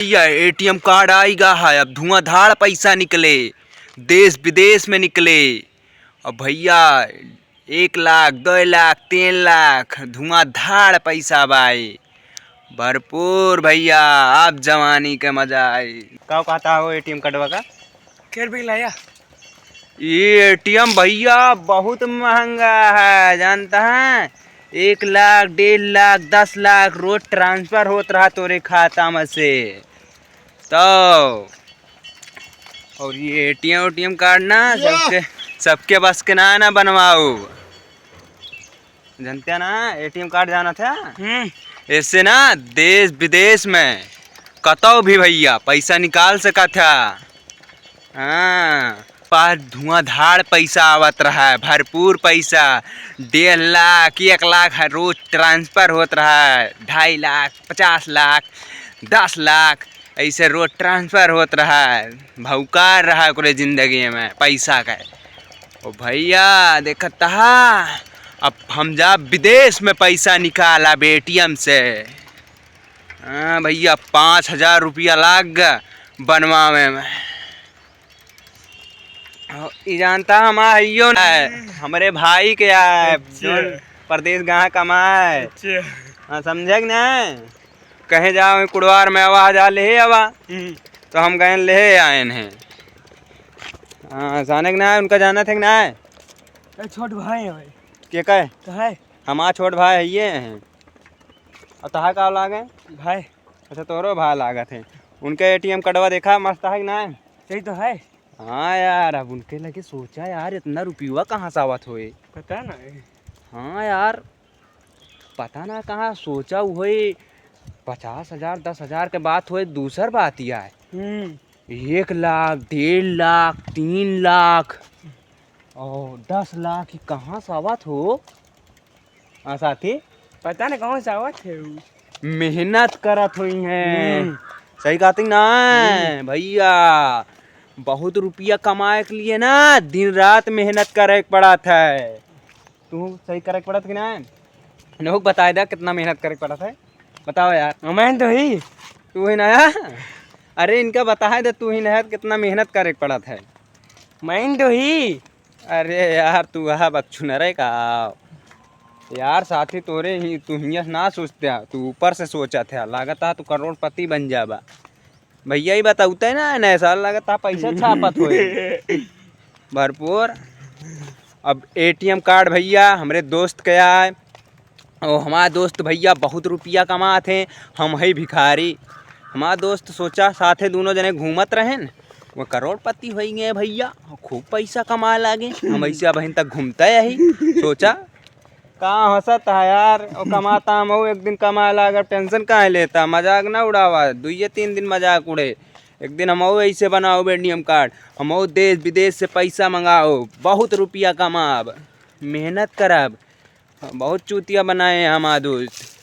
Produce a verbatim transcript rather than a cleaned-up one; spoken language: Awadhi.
भैया, एटीएम कार्ड आइगा है, अब धुआंधार पैसा निकले, देश विदेश में निकले। अब भैया, एक लाख, दो लाख, तीन लाख, धुआंधार पैसा बाई, भरपूर भैया, अब जवानी के मजा आई। का कहता हो एटीएम कार्डवा का? केर भी लाया। ये एटीएम भैया बहुत महंगा है, जानता है? एक लाख, डेढ़ लाख, दस लाख रोज ट्रांसफर होत रहा तोरे खाता में से। तो और ये एटीएम, एटीएम कार्ड ना या। सबके, सबके बस के ना, ना बनवाओ। जानते हैं ना, एटीएम कार्ड जाना था। हम्म। इससे ना देश विदेश में कतौ भी भैया पैसा निकाल सका था। हाँ, पास धुआंधार पैसा आवत रहा है, भरपूर पैसा, डेढ़ लाख, एक लाख हर रोज ट्रांसफर होत रहा है, ढाई लाख, पचास लाख, दस लाख, ऐसे रोज ट्रांसफर होत रहा है। भौकाल रहा है ओकरे जिंदगी में पैसा का। ओ भैया, देखत हा, अब हम जा विदेश में पैसा निकाला एटीएम से। हाँ भैया, पाँच हजार रुपया लाग गा बनवावे में। हाँ, ई जानता हमार हइयो ना है, हमरे भाई के आए, अच्छा। जौन परदेस गहा कमाए। अच्छा। हाँ, समझे कि नहीं? कहे जाओ, कुड़वार में आवा, जा लेहे आवा। हम्म। तो हम गए लेहे आएन हैं। हाँ, जाने कि ना है, उनका जानत है कि ना है? ए, छोट भाई है भाई। के का है? तो है। हमार छोट भाई है, ये हैं। और तहा का लागे? भाई। अच्छा, तोरो भाई लागत है। उनका एटीएम कार्डवा देखा, मस्त है कि ना है? सही तो है। हाँ यार, अब उनके लगे सोचा यार, इतना रुपया कहाँ से आवत होए? पता ना है। हाँ यार, पता ना कहाँ सोचा होए, पचास हजार, दस हजार के बात होए, दूसर बात ही आए। हम्म। एक लाख, डेढ़ लाख, तीन लाख और दस लाख ही कहाँ से आवत हो? हाँ साथी, पता नहीं कहाँ से आवत है उ। मेहनत करत होई हैं। हम्म। सही कहती ना हम्म। भैया, बहुत रुपया कमाए के लिए ना दिन रात मेहनत करे के पड़त है। तू सही करे के पड़त कि ना? इन्हों के बताए दे कितना मेहनत करे के पड़त है, बताओ यार। मैं तो ही। तू ही ना यार? अरे इनका बताए दे, तू ही ना यार, कितना मेहनत करे के पड़त है। मैं तो ही। अरे यार, तू वह बकचुनरे का यार, साथी तोरे ही, तू हियाँ ना सोचते, तू ऊपर से सोचत है, लागत है तू करोड़पति बन जाबा। भैया ही बताउते ना, नए साल लागत है पैसा छापत होए भरपूर। अब एटीएम कार्ड भैया हमरे दोस्त के आए, और हमार दोस्त भैया बहुत रुपया कमात हैं, हम है भिखारी। हमार दोस्त सोचा साथे दोनों जने घूमत रहेन, वो करोड़पति होइ गए भैया, खूब पैसा कमाए लागे। हम ऐसे अबहिन तक घूमते यही सोचा, का हंसत है यार, वो कमाता हम एक दिन कमाए लागे, टेंशन काहे लेता, मजाक ना उड़ावा, दुइये तीन दिन मजाक उड़े। एक दिन हम ऐसे बनाओ एटीएम कार्ड, हम देश विदेश से पैसा मंगाओ, बहुत रुपया कमाब, मेहनत करब। बहुत चूतिया बनाए हैं हमार दोस्त।